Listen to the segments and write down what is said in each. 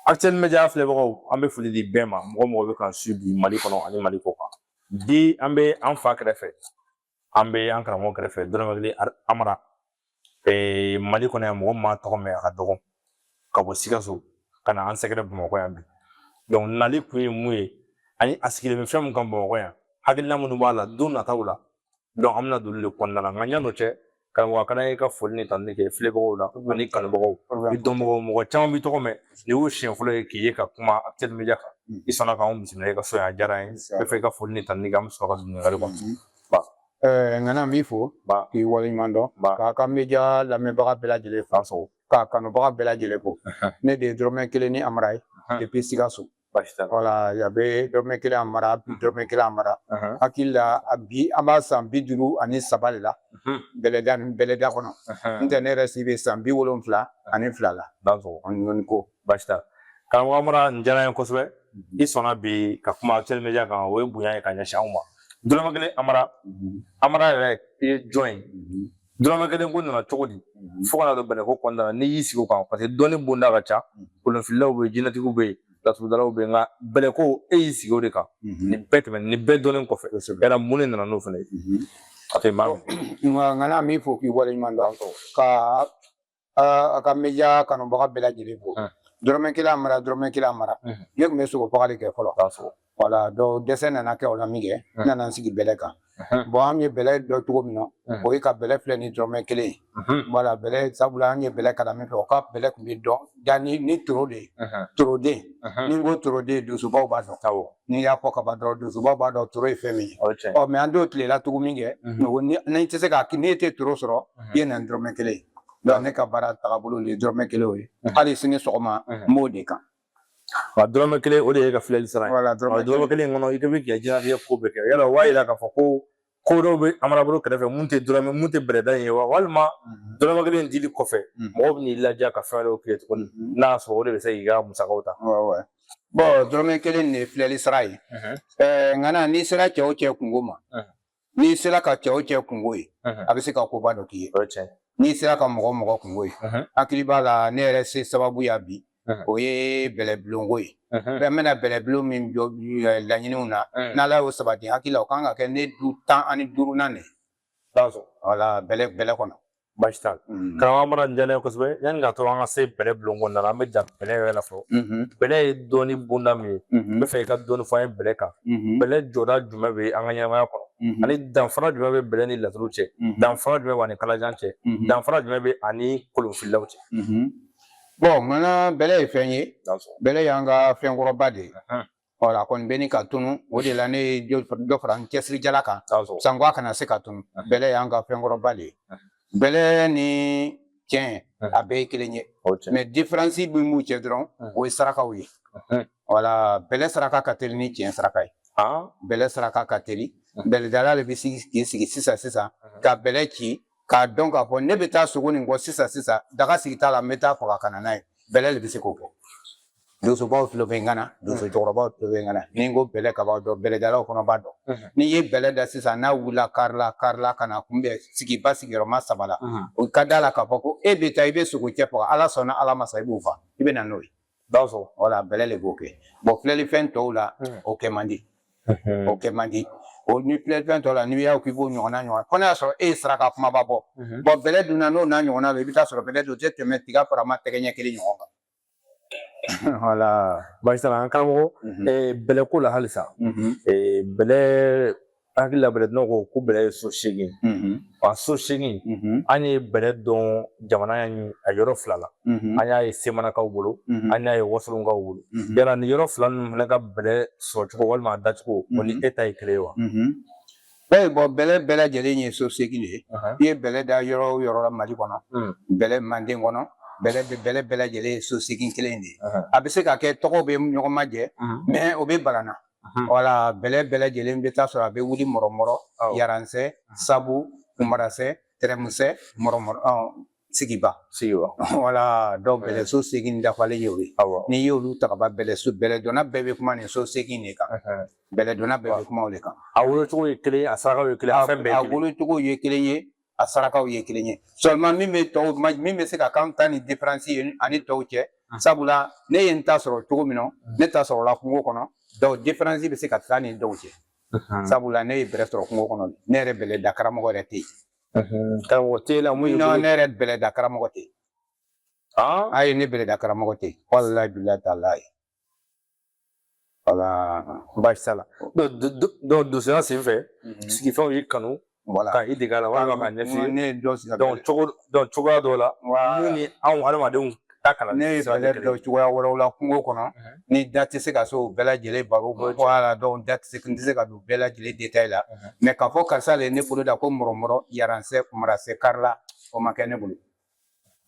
Actuel Media filɛbagaw, an bɛ foli di bɛɛ ma, mɔgɔ mɔgɔ bɛ k'an su bi Mali kɔnɔ ani Mali kɔ kan. Bi an bɛ an fa kɛrɛfɛ, an bɛ an karamɔgɔ kɛrɛfɛ, Dɔrɔmɛkelen Amara. Mali kɔnɔ yan, mɔgɔ min m'a tɔgɔ mɛn, a ka dɔgɔn. Ka bɔ Sikaso ka na an sɛgɛrɛ Bamakɔ yan bi. Donc nali kun ye mun ye, ani a sigilen bɛ fɛn mun kan Bamakɔ yan, hakilina minnu b'a la don nataw la, donc an bɛna don olu de kɔnɔna la. Nka yan'o cɛ, karamɔgɔ, a ka d'an ye ka foli ni tanuni kɛ filɛbagaw la ani kanubagaw i dɔnbagaw. Mɔgɔ caman b'i tɔgɔ mɛn, nin y'u siɲɛ fɔlɔ ye k'i ye ka kuma Actuel Media kan. I sɔnna k'anw bisimila i ka so yan, a diyara an ye. N bɛ fɛ i ka foli ni tanuni kɛ, an bɛ sɔrɔ ka don ɲininkali kɔnɔ. Ŋana, n b'i fo k'i waleɲuman dɔn, k'a ka media lamɛnbaga bɛɛ lajɛlen fo, k'a kanubaga bɛɛ lajɛlen fo. Ne de ye Dɔrɔmɛ kelen ni Amara ye depuis Sikaso. Voilà, a bɛ Dɔrɔmɛ kelen Amara, Dɔrɔmɛ kelen Amara. Hakili la, bi an b'a san 53 de la bɛlɛda bɛlɛda kɔnɔ. N tɛ, ne yɛrɛ si bɛ san 72 la. Ni ko Baasi t'a la. Karamɔgɔ Amara, nin diyara n ye kosɛbɛ. I sɔnna bi ka kuma Actuel Media kan, o ye bonya ye ka ɲɛsin anw ma. Dɔrɔmɛ kelen Amara, Amara yɛrɛ i ye jɔn ye? Dɔrɔmɛ kelen ko nana cogo di fo ka na don bɛlɛko kɔnɔna la? N'i y'i sigi o kan, parce que dɔnni bonda ka ca, kolonfililaw bɛ yen, jinɛtigiw bɛ yen, laturudalaw bɛ yen, nka bɛlɛko, e y'i sigi o de kan. Nin bɛɛ tɛmɛnen, nin bɛɛ dɔnnen kɔfɛ, yala mun de nana n'o fana ye? A tɛ maa Ŋana, n b'i fo k'i waleɲuman dɔn, ka a ka media kanubaga bɛɛ lajɛlen fo. Dɔrɔmɛ kelen Amara, Dɔrɔmɛ kelen Amara, ne tun bɛ sogo faga de kɛ fɔlɔ. Wala, dɔw dɛsɛ nana kɛ o la min kɛ, n nana n sigi bɛlɛ kan. Bon, an ye bɛlɛ dɔn cogo min na, o ye ka bɛlɛ filɛ ni dɔrɔmɛ kelen ye. Wala, bɛlɛ, sabula an ye bɛlɛ kalan min fɛ, o ka bɛlɛ tun bɛ dɔn ja ni toro de ye, toroden. Ni n ko toroden, donsobaw b'a dɔn. N'i y'a fɔ ka ban dɔrɔn, donsobaw b'a dɔn toro ye fɛn min ye. Ɔ, mais an t'o tilela tugun min kɛ, n'i tɛ se ka, n'i tɛ toro sɔrɔ, i ye na ni dɔrɔmɛ kelen ye. Donc ne ka baara tagabolo de ye dɔrɔmɛ kelen o ye. Hali sini sɔgɔma, n b'o de kan. Wa dɔrɔmɛ kelen, o de ye ka filɛli sara ye. Dɔrɔmɛ kelen in kɔnɔ, i bɛ k'i ka diɲɛlatigɛ ko bɛɛ kɛ. Yala o b'a yira k'a fɔ ko dɔw bɛ Amara bolo kɛrɛfɛ mun tɛ dɔrɔmɛ, mun tɛ bɛlɛda in ye wa? Walima dɔrɔmɛ kelen in dili kɔfɛ, mɔgɔw bɛ n'i ladiya ka fɛn wɛrɛw kɛ tuguni, n'a y'a sɔrɔ o de bɛ se k'i ka musakaw ta? Bon, dɔrɔmɛ kelen de ye filɛli sara ye. Ŋana, n'i sera cɛ o cɛ kungo ma, n'i sera ka cɛ o cɛ kungo ye, a bɛ se ka koba dɔ k'i ye. N'i sera ka mɔgɔ mɔgɔ kungo ye, hakili b'a la, ne yɛrɛ se sababu ya bi, o ye bɛlɛbulonko ye. N bɛna bɛlɛbulon min jɔ laɲiniw na, n'Ala y'o sabati, hakili la, o kan ka kɛ ne du 15nan de ye. Wala, bɛlɛ kɔnɔ. Baasi t'a la. Karamɔgɔ Amara, nin diyara n ye kosɛbɛ. Yanni ka to an ka se bɛlɛ bulon kɔnɔna la, an bɛ dan bɛlɛ yɛrɛ la fɔlɔ. Bɛlɛ ye dɔnni bonda min ye, n bɛ fɛ i ka dɔɔni fɔ an ye bɛlɛ kan. Bɛlɛ jɔda jumɛn bɛ an ka ɲɛnamaya kɔnɔ, ani danfara jumɛn bɛ bɛlɛ ni laturu cɛ, danfara jumɛn b'a ni kalajan cɛ, danfara jumɛn bɛ ani kolonfililaw cɛ? Bon, ŋana, bɛlɛ ye fɛn ye, bɛlɛ y'an ka fɛnkɔrɔba de ye. Wala, a kɔni bɛ ni ka tunu, o de la ne ye dɔ fara n cɛsirijala kan sanko a kana se ka tunu. Bɛlɛ y'an ka fɛnkɔrɔba de ye. Bɛlɛ ni tiɲɛ, a bɛɛ ye kelen ye, mais différence min b'u cɛ dɔrɔn, o ye sarakaw ye. Wala, bɛlɛ saraka ka teli ni tiɲɛ saraka ye. Bɛlɛ saraka ka teli. Bɛlɛdala de bɛ sigi k'i sigi sisan sisan ka bɛlɛ ci k'a dɔn k'a fɔ ne bɛ taa sogo nin kɔ sisan sisan, daga sigi t'a la, n bɛ taa faga ka na n'a ye. Bɛlɛ de bɛ se k'o kɛ. Donsobaw tulo bɛ n kan na, donso cɛkɔrɔbaw tulo bɛ n kan na. Ni n ko bɛlɛ ka b'a dɔn, bɛlɛdalaw fana b'a dɔn. N'i ye bɛlɛ da sisan, n'a wulila karila karila ka na kunbɛn sigiba sigiyɔrɔma saba la, o ka da la k'a fɔ ko e bɛ taa, i bɛ sogo cɛ faga, Ala sɔnna Ala ma sa, i b'o faga, i bɛ na n'o ye. Wala, bɛlɛ de b'o kɛ. Bon, filɛlifɛn tɔw la, o kɛ man di, o kɛ man di. O ni filɛlifɛn tɔw la, n'i y'a k'i b'o ɲɔgɔnna ɲɔgɔn fo n'a y'a sɔrɔ e ye saraka kumaba bɔ. Bon, bɛlɛ dun na, n'o n'a ɲɔgɔnna don, i bɛ taa sɔrɔ bɛlɛ dun tɛ tɛmɛ tiga farama tɛgɛ ɲɛ kelen ɲɔgɔn kan. Wala. Baasi t'a la, an karamɔgɔ. Bɛlɛko la halisa, bɛlɛ, hakili la, bɛlɛdɔnnaw ko ko bɛlɛ ye so 8. A so 8, an ye bɛlɛ dɔn jamana in a yɔrɔ fila la. An y'a ye Semanakaw bolo, an y'a ye Wasolonkaw bolo. Yala nin yɔrɔ fila ninnu fana ka bɛlɛ sɔrɔcogo walima a dacogo, o ni e ta ye kelen ye wa? Bon, bɛlɛ bɛɛ lajɛlen ye so 8 de ye. I ye bɛlɛ da yɔrɔ o yɔrɔ la Mali kɔnɔ, bɛlɛ manden kɔnɔ, bɛlɛ bɛlɛ bɛɛ lajɛlen ye so 8 kelen de ye. A bɛ se ka kɛ tɔgɔw bɛ ɲɔgɔn majɛ, mais o bɛ balana. Wala, bɛlɛ bɛɛ lajɛlen bɛ taa sɔrɔ a bɛ wuli mɔrɔmɔrɔ, yaransɛ, sabu, kunbarasɛ, tɛrɛmusɛ, mɔrɔmɔrɔ, sigiba. Sigiba. Wala, donc bɛlɛ so 8 dafalen ye o ye. N'i y'olu ta ka ban, bɛlɛ so, bɛlɛdɔnna bɛɛ bɛ kuma nin so 8 de kan. Bɛlɛdɔnna bɛɛ bɛ kuma o de kan. A wolocogo ye kelen ye, a sarakaw ye kelen ye, a fɛn bɛɛ ye kelen ye. A wolocogo ye kelen ye, a sarakaw ye kelen ye. Seulement min bɛ tɔw, min bɛ se ka k'an ta ni différence ye ani tɔw cɛ. Sabula ne ye n ta sɔrɔ cogo min na, ne ta sɔrɔla kungo kɔnɔ, donc différence bɛ se ka taa ni dɔw cɛ. Sabula ne ye bɛlɛ sɔrɔ kungo kɔnɔ, ne yɛrɛ bɛlɛ da karamɔgɔ yɛrɛ tɛ yen. Karamɔgɔ tɛ la mun ye? Non, ne yɛrɛ bɛlɛ da karamɔgɔ tɛ yen. Ayi, ne bɛlɛ da karamɔgɔ tɛ yen, walahi bilahi talahi. Wala. Baasi t'a la. Donc donsoya sen fɛ, sigifɛnw y'i kanu ka i dege a la walima k'a ɲɛf'i ye. Ne ye dɔ sigi. Donc cogo donc cogoya dɔw la, mun ni anw adamadenw ta kalan. Ne ye bɛlɛ dɔn cogoya wɛrɛw la kungo kɔnɔ, ni da tɛ se ka se o bɛɛ lajɛlen baro ma. Wala, donc da tɛ se, n tɛ se ka don bɛɛ lajɛlen détail la. Mais k'a fɔ karisa de ye ne bolo da ko mɔrɔmɔrɔ yaransɛ marasɛ karila, o ma kɛ ne bolo.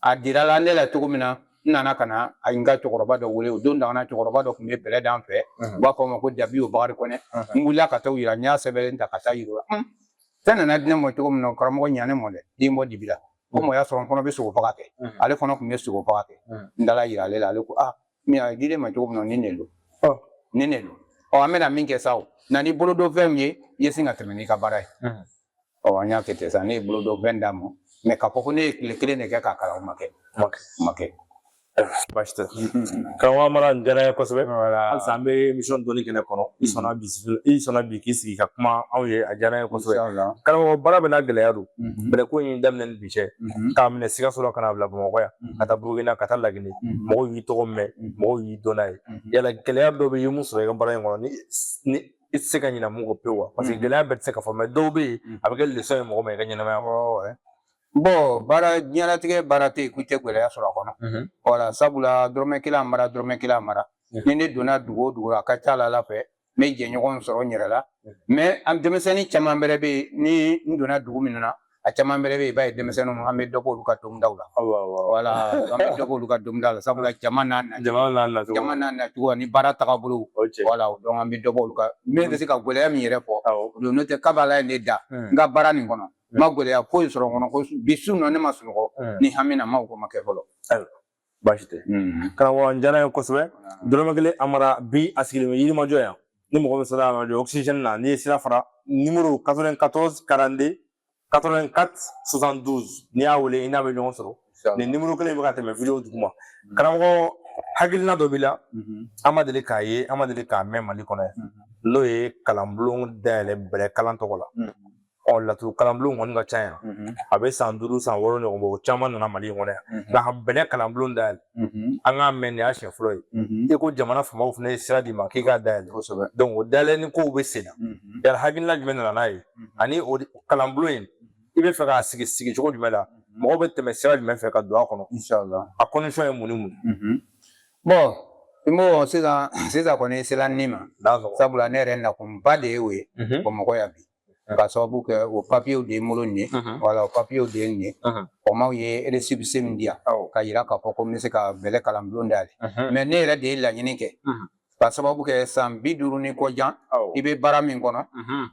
A dira la ne la cogo min na, n nana ka na a n ka cɛkɔrɔba dɔ wele. O don dagana cɛkɔrɔba dɔ tun bɛ bɛlɛ d'an fɛ, u b'a fɔ o ma ko Dabiyo Bakari Kɔnɛ. N wulila ka taa o yira, n y'a sɛbɛnlen ta ka taa yira o la. Fɛn nana di ne ma cogo min na, karamɔgɔ ɲa ne ma dɛ, den bɔ dibi la. Komi o y'a sɔrɔ n fana bɛ sogo faga kɛ, ale fana tun bɛ sogo faga kɛ. N dala yira ale la, ale ko aa, min a di ne ma cogo min na, nin de don, nin de don. Ɔ, an bɛna min kɛ sa, o na ni bolodonfɛnw ye, i ye sin ka tɛmɛ n'i ka baara ye. Ɔ, an y'a kɛ ten sa, ne ye bolodonfɛn d'a ma. Mais k'a fɔ ko ne ye tile kelen de kɛ k'a kalan, o ma kɛ, o ma kɛ. Baasi tɛ, karamɔgɔ Amara, nin diyara n ye kosɛbɛ. Halisa an bɛ émission dɔnni kɛnɛ kɔnɔ. I sɔnna bi, i sɔnna bi k'i sigi ka kuma anw ye, a diyara n ye kosɛbɛ. Karamɔgɔ, baara bɛ n'a gɛlɛya don. Bɛlɛko in daminɛ ni bi cɛ, k'a minɛ Sikaso la ka n'a bila Bamakɔ yan, ka taa Burukina, ka taa Laginɛ, mɔgɔw y'i tɔgɔ mɛn, mɔgɔw y'i dɔn n'a ye. Yala gɛlɛya dɔ bɛ yen mun sɔrɔ i ka baara in kɔnɔ ni i tɛ se ka ɲinɛ mun kɔ pewu wa? Parce que gɛlɛya bɛɛ tɛ se ka fɔ, mais dɔw bɛ yen, a bɛ kɛ leçon ye mɔgɔ ma i ka ɲɛnamaya kɔnɔ. Bon, baara, diɲɛlatigɛ baara tɛ yen k'i tɛ gɛlɛya sɔrɔ a kɔnɔ. Wala, sabula dɔrɔmɛ kelen a mara, dɔrɔmɛ kelen a mara. Ni ne donna dugu o dugu la, a ka ca la Ala fɛ, n bɛ jɛɲɔgɔn sɔrɔ n yɛrɛ la. Mais an denmisɛnnin caman bɛrɛ bɛ yen, ni n donna dugu min na, a caman bɛrɛ bɛ yen, i b'a ye denmisɛnninw, an bɛ dɔ bɔ olu ka dɔndaw la. Wala, an bɛ dɔ bɔ olu ka dɔnda la, sabula jama n'a na jama n'a nacogo ani baara tagabolo. Wala, donc an bɛ dɔ bɔ olu ka. Min bɛ se ka gɛlɛya min yɛrɛ fɔ, o don, n'o tɛ kaba Ala ye ne da n ka baara nin kɔnɔ, n ma gɛlɛya foyi sɔrɔ n kɔnɔ ko bi su nɔ ne ma sunɔgɔ ni hami na, ma o ko ma kɛ fɔlɔ. Baasi tɛ, karamɔgɔ, n diyara n ye kosɛbɛ. Dɔrɔmɛ kelen Amara bi a sigilen bɛ Yirimajɔ yan. Ni mɔgɔ min sera radio Oxygène na, n'i ye sira fara numéro 94 42 84 72, n'i y'a wele, i n'a bɛ ɲɔgɔn sɔrɔ. Nin numéro kelen bɛ ka tɛmɛ vidéo duguma. Karamɔgɔ, hakilina dɔ b'i la, an ma deli k'a ye, an ma deli k'a mɛn Mali kɔnɔ yan, n'o ye kalanbulon dayɛlɛ bɛlɛ kalan tɔgɔ la. Ɔ, laturu kalanbulon kɔni ka ca yan, a bɛ san 5 san 6 ɲɔgɔn bɔ, o caman nana Mali in kɔnɔ yan. Nka ka bɛlɛ kalanbulon dayɛlɛ, an k'a mɛn, nin y'a siɲɛ fɔlɔ ye. I ko jamana faamaw fana ye sira d'i ma k'i k'a dayɛlɛ, donc o dayɛlɛni kow bɛ sen na. Yala hakilina jumɛn nana n'a ye? Ani o kalanbulon in, i bɛ fɛ k'a sigi sigi cogo jumɛn la? Mɔgɔw bɛ tɛmɛ sira jumɛn fɛ ka don a kɔnɔ? A condition ye mun ni mun? Bon, n sisan kɔni sera nin ma, sabula ne yɛrɛ nakunba de ye o ye Bamakɔ yan bi, ka sababu kɛ o papiyew de ye n bolo nin ye. Wala, o papiyew de ye nin ye. Faamaw ye récépissé min di yan ka yira k'a fɔ ko n bɛ se ka bɛlɛ kalanbulon dayɛlɛ. Mais ne yɛrɛ de ye laɲini kɛ, ka sababu kɛ san 50 ni kɔ jan i bɛ baara min kɔnɔ,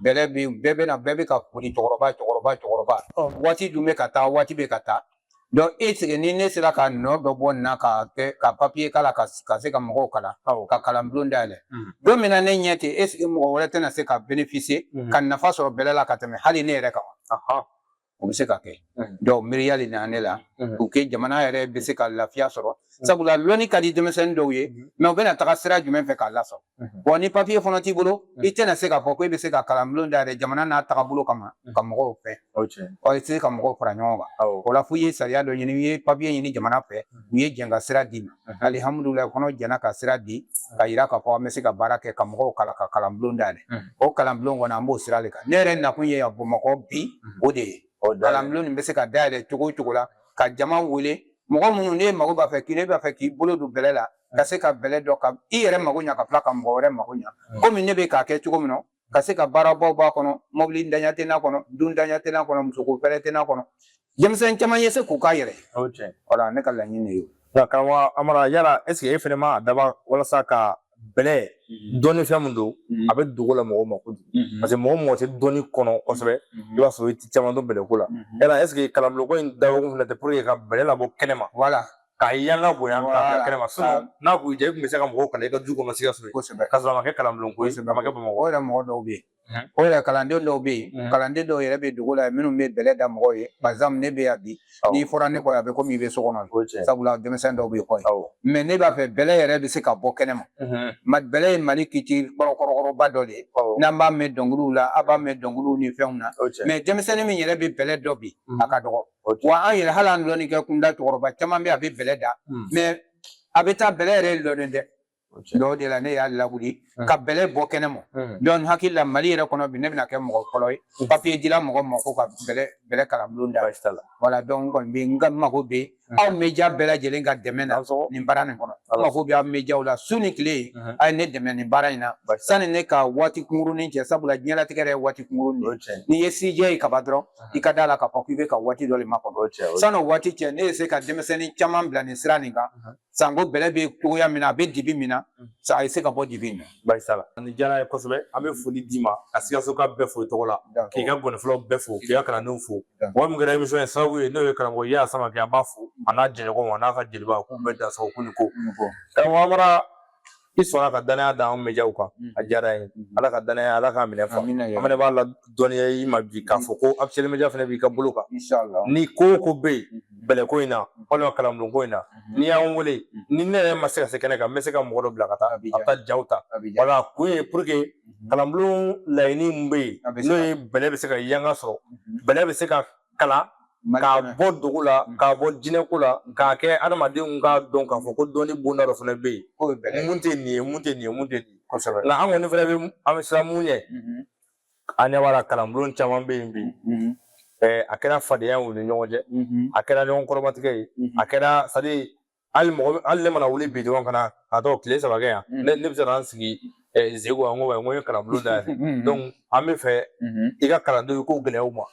bɛlɛ bi bɛɛ bɛ na, bɛɛ bɛ ka kori cɛkɔrɔba cɛkɔrɔba cɛkɔrɔba, waati dun bɛ ka taa, waati bɛ ka taa. Donc e sigi ni ne sera ka nɔ dɔ bɔ nin na ka kɛ ka papiye k'a la, ka se ka mɔgɔw kalan, ka kalanbulon dayɛlɛ, don min na ne ɲɛ tɛ, e sigi mɔgɔ wɛrɛ tɛna se ka bénéficier, ka nafa sɔrɔ bɛlɛ la ka tɛmɛ hali ne yɛrɛ kan? O bɛ se ka kɛ. Donc miiriya de nana ne la pour que jamana yɛrɛ bɛ se ka lafiya sɔrɔ, sabula lɔnni ka di denmisɛnnin dɔw ye, mais u bɛna taga sira jumɛn fɛ k'a lasɔrɔ? Bon, ni papiye fana t'i bolo, i tɛna se k'a fɔ ko e bɛ se ka kalanbulon dayɛlɛ jamana n'a tagabolo kama ka mɔgɔw fɛ. Ɔ, i tɛ se ka mɔgɔw fara ɲɔgɔn kan o la fo i ye sariya dɔ ɲini, i ye papiye ɲini jamana fɛ, u ye jɛn ka sira d'i ma. Alihamudulilayi, kɔnɔ jɛnna ka sira di ka yira k'a fɔ an bɛ se ka baara kɛ ka mɔgɔw kalan, ka kalanbulon dayɛlɛ. O kalanbulon kɔni, an b'o sira de kan. Ne yɛrɛ nakun ye yan Bamakɔ bi, o de ye kalanbulon nin bɛ se ka dayɛlɛ cogo o cogo la, ka jama wele, mɔgɔ minnu ne mago b'a fɛ k'i ne b'a fɛ k'i bolo don bɛlɛ la, ka se ka bɛlɛ dɔn, ka i yɛrɛ mago ɲa, ka tila ka mɔgɔ wɛrɛ mago ɲa, komi ne bɛ k'a kɛ cogo min na, ka se ka baarabaw b'a kɔnɔ, mobili danya tɛ n'a kɔnɔ, dun danya tɛ n'a kɔnɔ, musoko fɛrɛ tɛ n'a kɔnɔ, denmisɛnnin caman ye se k'u k'a yɛrɛ. Wala, ne ka laɲini de ye. Nka karamɔgɔ Amara, yala est ce que e fɛnɛ ma dabɔ walasa ka bɛlɛ dɔnni fɛn min don, a bɛ dogo la mɔgɔw ma kojugu, parce que mɔgɔ mɔgɔ tɛ dɔnni kɔnɔ kosɛbɛ, i b'a sɔrɔ i tɛ caman dɔn bɛlɛko la. Yala est ce que kalanbulon in dabɔkun fɛnɛ tɛ pour que ka bɛlɛ labɔ kɛnɛ ma? Wala. K'a yanga bonya k'a bila kɛnɛma. Sinon n'a kun y'i diya, i tun bɛ se ka mɔgɔw kalan i ka du kɔnɔ Sikaso. Kosɛbɛ. K'a sɔrɔ a ma kɛ kalanbulon ko ye, a ma kɛ Bamakɔ. O yɛrɛ mɔgɔ dɔw bɛ yen, o yɛrɛ kalanden dɔw bɛ yen, kalanden dɔw yɛrɛ bɛ dugu la minnu bɛ bɛlɛ da mɔgɔw ye. Par exemple, ne bɛ yan bi, n'i fɔra ne kɔ, a bɛ komi i bɛ so kɔnɔ, sabula denmisɛn dɔw bɛ kɔ ye. Mais ne b'a fɛ bɛlɛ yɛrɛ bɛ se ka bɔ kɛnɛ ma. Bɛlɛ ye Mali culture kɔrɔkɔrɔba dɔ de ye, n'an b'a mɛn dɔnkiliw la, a b'a mɛn dɔnkiliw ni fɛnw na. Mais denmisɛnnin min yɛrɛ bɛ bɛlɛ dɔn bi, a ka dɔgɔ. Wa an yɛrɛ, hali an dɔnnikɛ kunda, cɛkɔrɔba caman bɛ, a bɛ bɛlɛ da, mais a bɛ taa bɛlɛ yɛrɛ dɔnnen tɛ. Dɔw de la, ne y'a lawuli ka bɛlɛ bɔ kɛnɛ ma. Donc hakili la, Mali yɛrɛ kɔnɔ bi, ne bɛna kɛ mɔgɔ fɔlɔ ye papiye dila mɔgɔ ma ko ka bɛlɛ kalanbulon da. Voilà, donc n kɔni bɛ n ka mago bɛ aw média bɛɛ lajɛlen ka dɛmɛ na nin baara nin kɔnɔ. N mago bɛ aw médiaw la su ni tile, a ye ne dɛmɛ nin baara in na sani ne ka waati kunkurunin cɛ, sabula diɲɛlatigɛ yɛrɛ ye waati kunkurunin de ye. N'i ye sijɛ ye kaban dɔrɔn, i ka da la k'a fɔ k'i bɛ ka waati dɔ de makɔnɔ. San'o waati cɛ, ne ye se ka denmisɛnnin caman bila nin sira nin kan, sanko bɛlɛ bɛ cogoya min na, a bɛ dibi min na, a ye se ka bɔ dibi in na. Baasi t'a la, nin diyara n ye kosɛbɛ. An bɛ foli d'i ma ka Sikasoka bɛɛ fo i tɔgɔ la, k'i ka gɔnifɔlaw bɛɛ fo, k'i ka kalandenw fo. Mɔgɔ min kɛra émission ye sababu ye, n'o ye karamɔgɔ Yaya Samakɛ, an b'a fo, a n'a jɛɲɔgɔnw, a n'a ka jeliba, k'u bɛɛ dansago k'u ni ko. Karamɔgɔ Amara, i sɔnna ka danaya da anw médiaw kan, a diyara n ye. Ala ka danaya, Ala k'a minɛ fa. An fana b'a la dɔnniya i ma bi k'a fɔ ko Actuel Media fana b'i ka bolo kan. Ni ko o ko bɛ yen bɛlɛko in na walima kalanbulon ko in na, n'i y'an wele, ni ne yɛrɛ ma se ka se kɛnɛ kan, n bɛ se ka mɔgɔ dɔ bila ka taa, a bɛ taa jaw ta. Wala kun ye pour que kalanbulon laɲini min bɛ yen, n'o ye bɛlɛ bɛ se ka yanga sɔrɔ, bɛlɛ bɛ se ka kalan k'a bɔ dogo la, k'a bɔ jinɛko la, k'a kɛ adamadenw k'a dɔn k'a fɔ ko dɔnni bonda dɔ fana bɛ yen, mun tɛ nin ye, mun tɛ nin ye, mun tɛ nin ye. Nka an kɔni fana bɛ, an bɛ siran mun ɲɛ, an ɲɛ b'a la, kalanbulon caman bɛ yen bi, a kɛra fadenya y'u ni ɲɔgɔn cɛ, a kɛra ɲɔgɔn kɔrɔmatigɛ ye, a kɛra, c'est à dire, hali mɔgɔ, hali ne mana wuli bi dɔrɔn ka na ka tɔ tile 3 kɛ yan, ne bɛ se ka n sigi Zegu, n ko n ko n ye kalanbulon dayɛlɛ. Donc an bɛ fɛ i ka kalandenw, i k'o gɛlɛya u ma.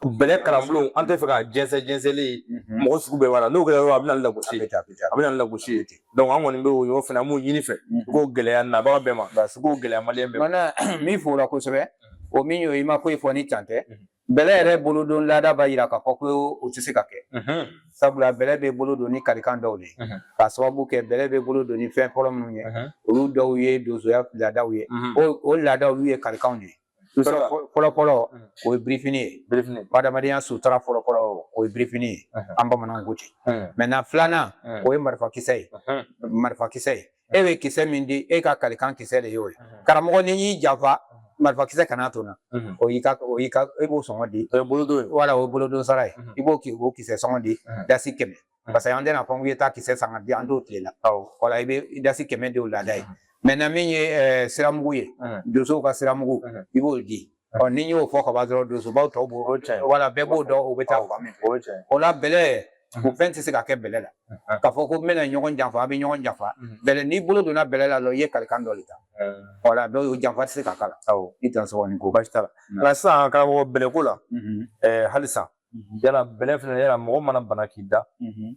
Bɛlɛ kalanbulon, an tɛ fɛ ka jɛnsɛn jɛnsɛnli ye, mɔgɔ sugu bɛɛ b'a la. N'o kɛra dɔrɔn, a bɛ na ni lagosi ye, a bɛ na ni lagosi ye. Donc an kɔni bɛ o yɔrɔ fana, an b'o ɲini fɛ, i k'o gɛlɛya nabaga bɛɛ ma, i k'o gɛlɛya maliyɛn bɛɛ ma. Mana min f'o la kosɛbɛ, o min y'o, i ma foyi fɔ ni can tɛ. Bɛlɛ yɛrɛ bolodon laada b'a yira k'a fɔ ko o tɛ se ka kɛ, sabula bɛlɛ bɛ bolo don ni kalikan dɔw de ye, k'a sababu kɛ bɛlɛ bɛ bolo don ni fɛn fɔlɔ minnu ye, olu dɔw ye donsoya laadaw ye. O laadaw, olu ye kalikanw de ye. Fɔlɔ fɔlɔ, o ye birifini ye. Adamadenya sutura fɔlɔ fɔlɔ, o ye birifini ye, an bamananw ko ten. Maintenant filanan, o ye marifakisɛ ye. Marifakisɛ ye, e bɛ kisɛ min di, e ka kalikan kisɛ de y'o ye. Karamɔgɔ, ni y'i janfa, marifakisɛ kana to na, o y'i ka, e b'o sɔngɔ di. O ye bolodon ye. Wala, o ye bolodon sara ye. I b'o o kisɛ sɔngɔ di, dasi 100, parce que an tɛna fɔ k'i ye taa kisɛ san ka di, an t'o tile la. Wala, i bɛ dasi 100 di, o laada ye. Maintenant min ye siramugu ye, donsow ka siramugu, i b'o di. Ɔ, ni n y'o fɔ ka ban dɔrɔn, donsobaw tɔw b'o, wala, bɛɛ b'o dɔn, o bɛ taa fan min fɛ. O la, bɛlɛ, o fɛn tɛ se ka kɛ bɛlɛ la k'a fɔ ko n bɛna ɲɔgɔn janfa, a bɛ ɲɔgɔn janfa. Bɛlɛ, n'i bolo donna bɛlɛ la dɔrɔn, i ye kalikan dɔ de ta. Wala, dɔw o janfa tɛ se ka k'a la. I dan sɔgɔ ni ko. Baasi t'a la. Nka sisan, karamɔgɔ, bɛlɛko la, halisa, yala bɛlɛ fɛnɛ, yala mɔgɔ mana bana k'i da,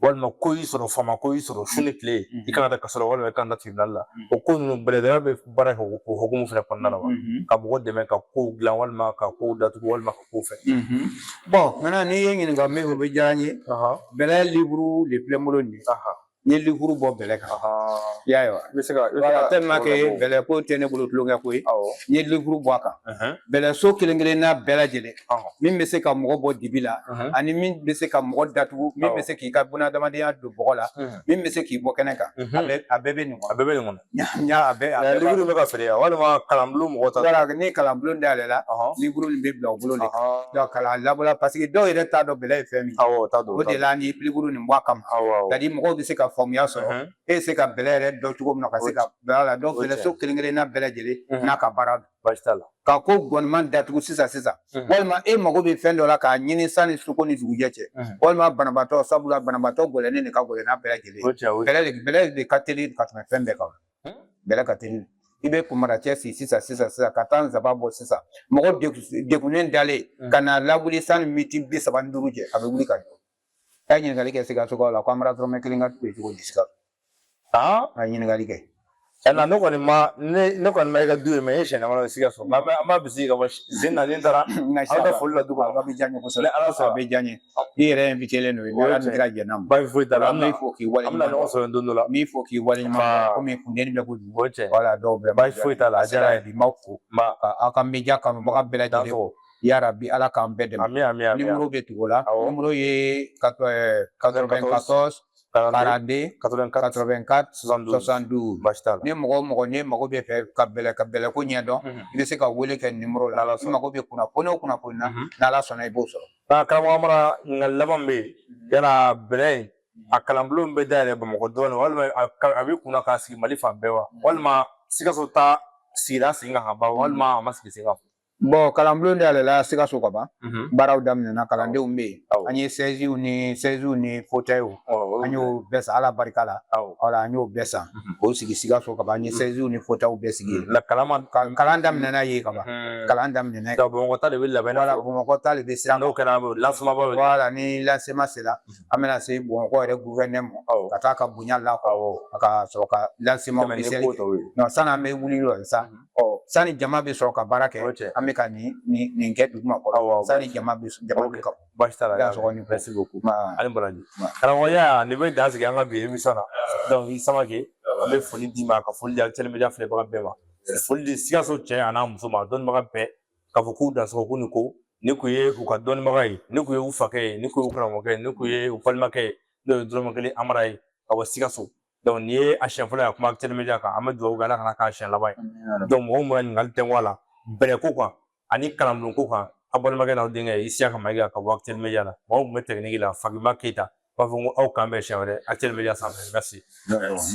walima ko y'i sɔrɔ, faama ko y'i sɔrɔ su ni tile, i kan ka taa kaso la walima i kan ka taa tribunal la, o ko ninnu, bɛlɛdenya bɛ baara kɛ o hukumu fɛnɛ kɔnɔna la wa, ka mɔgɔ dɛmɛ ka kow dilan walima ka kow datugu walima ka kow fɛ? Bon, maintenant n'i ye ɲininka min, o bɛ diyara n ye. Bɛlɛ livre de filɛ n bolo nin ye. N ye livre bɔ bɛlɛ kan. I y'a ye wa? I bɛ se ka Voilà, tellement que bɛlɛ ko tɛ ne bolo tulonkɛ ko ye. N ye livre bɔ a kan. Bɛlɛ so kelen kelenna bɛɛ lajɛlen, min bɛ se ka mɔgɔ bɔ dibi la, ani min bɛ se ka mɔgɔ datugu, min bɛ se k'i ka bunadamadenya don bɔgɔ la, min bɛ se k'i bɔ kɛnɛ kan, a bɛɛ bɛ nin kɔnɔ. A bɛɛ bɛ nin kɔnɔ. N y'a a bɛɛ a bɛɛ. Livre bɛ ka feere yan walima kalanbulon mɔgɔ ta? Voilà, ni kalanbulon dayɛlɛla, livre nin bɛ bila u bolo de. Donc kalan labɔla, parce que dɔw yɛrɛ t'a dɔn bɛlɛ ye fɛn min ye. Awɔ, t'a dɔn. O de la ni livre nin bɔ a kama. C'est à dire, mɔgɔw bɛ se ka faamuya sɔrɔ, e bɛ se ka bɛlɛ yɛrɛ dɔn cogo min na, ka se ka bila la. Donc bɛlɛ so kelen kelenna bɛɛ lajɛlen n'a ka baara don. Baasi t'a la. Ka ko gɔniman datugu sisan sisan, walima e mago bɛ fɛn dɔ la k'a ɲini sanni suko ni dugujɛ cɛ, walima banabaatɔ, sabula banabaatɔ gɛlɛnnen de ka gɛlɛn n'a bɛɛ lajɛlen ye. Bɛlɛ de ka teli ka tɛmɛ fɛn bɛɛ kan. Bɛlɛ ka teli. I bɛ kunmaracɛ si sisan sisan sisan ka taa nsaban bɔ sisan, mɔgɔ degunnen dalen ka na lawuli, sanni miniti 35 cɛ, a bɛ wuli ka jɔ. A ye ɲininkali kɛ Sikasokaw la ko an bɔra dɔrɔmɛ kelen ka cogo di Sikaso? A ye ɲininkali kɛ. Tiɲɛ ne kɔni ma ne kɔni ma i ka du ye, mais e siɲɛ damadɔ Sikaso, an b'a bisigi ka bɔ sen na, ne taara aw ka foli la du kɔnɔ. A bɛ diya n ye kosɛbɛ. Ni Ala sɔnna. A bɛ diya n ye. I yɛrɛ invité len don, ni Ala ni kira jɛn'a ma. Baasi foyi t'a la. An b'i fo k'i wale An bɛna ɲɔgɔn sɔrɔ don dɔ la. N b'i fo k'i wale ɲuman komi funteni bɛ kojugu. O cɛ. Wala dɔw bɛɛ. Baasi foyi t'a la, a diyara n ye. Bi m'aw fo. Ka aw ka média kanubaga bɛɛ lajɛlen fo. Yarabi, Ala k'an bɛɛ dɛmɛ. Ami, ami, ami. Numéro bɛ tugu o la. Numéro ye 94 42 84 84 72. 72. Baasi t'a la. Ni mɔgɔ o mɔgɔ n'i mago bɛ fɛ ka bɛlɛ ko ɲɛdɔn, i bɛ se ka wele kɛ numéro la. N'Ala I mago bɛ kunnafoni o kunnafoni na, n'Ala sɔnna, i b'o sɔrɔ. Aa, karamɔgɔ Amara, ɲininkali laban bɛ yen. Yala bɛlɛ in, a kalanbulon bɛ dayɛlɛ Bamakɔ dɔrɔn, walima a bɛ kunna k'a sigi Mali fan bɛɛ wa, walima Sikaso ta sigira sen kan ka ban, walima a ma sigi sen kan? Bon, kalanbulon dayɛlɛla Sikaso ka ban. Baaraw daminɛna, kalandenw bɛ yen. An ye chaisew ni fauteuilw, an y'o bɛɛ san, Ala barika la. Wala, an y'o bɛɛ san k'o sigi Sikaso ka ban. An ye chaisew ni fauteuilw bɛɛ sigi yen. La kalan ma Kalan daminɛna yen ka ban. Kalan daminɛna yen. Donc Bamakɔ ta de bɛ labɛn? Wala, Bamakɔ ta de bɛ siran. N'o kɛra, lancement ba bɛ. Wala, ni lancement sera, an bɛna se Bamakɔ yɛrɛ gouverneur ma ka taa ka bonya la ka sɔrɔ ka lancement officiel kɛ. Non, sani an bɛ wuli yɔrɔ sa, ɔ sani jama bɛ sɔrɔ ka baara kɛ, an bɛ ka nin kɛ duguma kɔrɔ sani jama bɛ ka. Baasi t'a la. Merci beaucoup, ani baraji karamɔgɔya. Nin bɛ dan sigi an ka bi émission na. Donc i Samake, an bɛ foli d'i ma, ka foli di Actuel Media filɛbaga bɛɛ ma, foli di Sikaso cɛ a n'a muso ma, dɔnnibaga bɛɛ, k'a fɔ k'u dansogo, k'u ni ko. Ni kun ye u ka dɔnnibaga ye, ni kun ye u fakɛ ye, ni kun ye u karamɔgɔkɛ ye, ni kun ye u balimakɛ ye, n'o ye dɔrɔmɛ kelen Amara ye ka bɔ Sikaso. Donc nin ye a siɲɛ fɔlɔ ye a kuma Actuel Media kan. An bɛ dugawu kɛ, Ala kana k'a siɲɛ laban ye. Donc mɔgɔ min bɛ ɲininkali tɛ a la bɛlɛ ko kan ani kalanbulon ko kan, aw balimakɛ n'aw denkɛ Isiyaka Mayiga ka bɔ Actuel Media la. Mɔgɔw tun bɛ technique la, Fagiba Keyita b'a fɔ ko aw k'an bɛn siɲɛ wɛrɛ Actuel Media sanfɛ. Merci.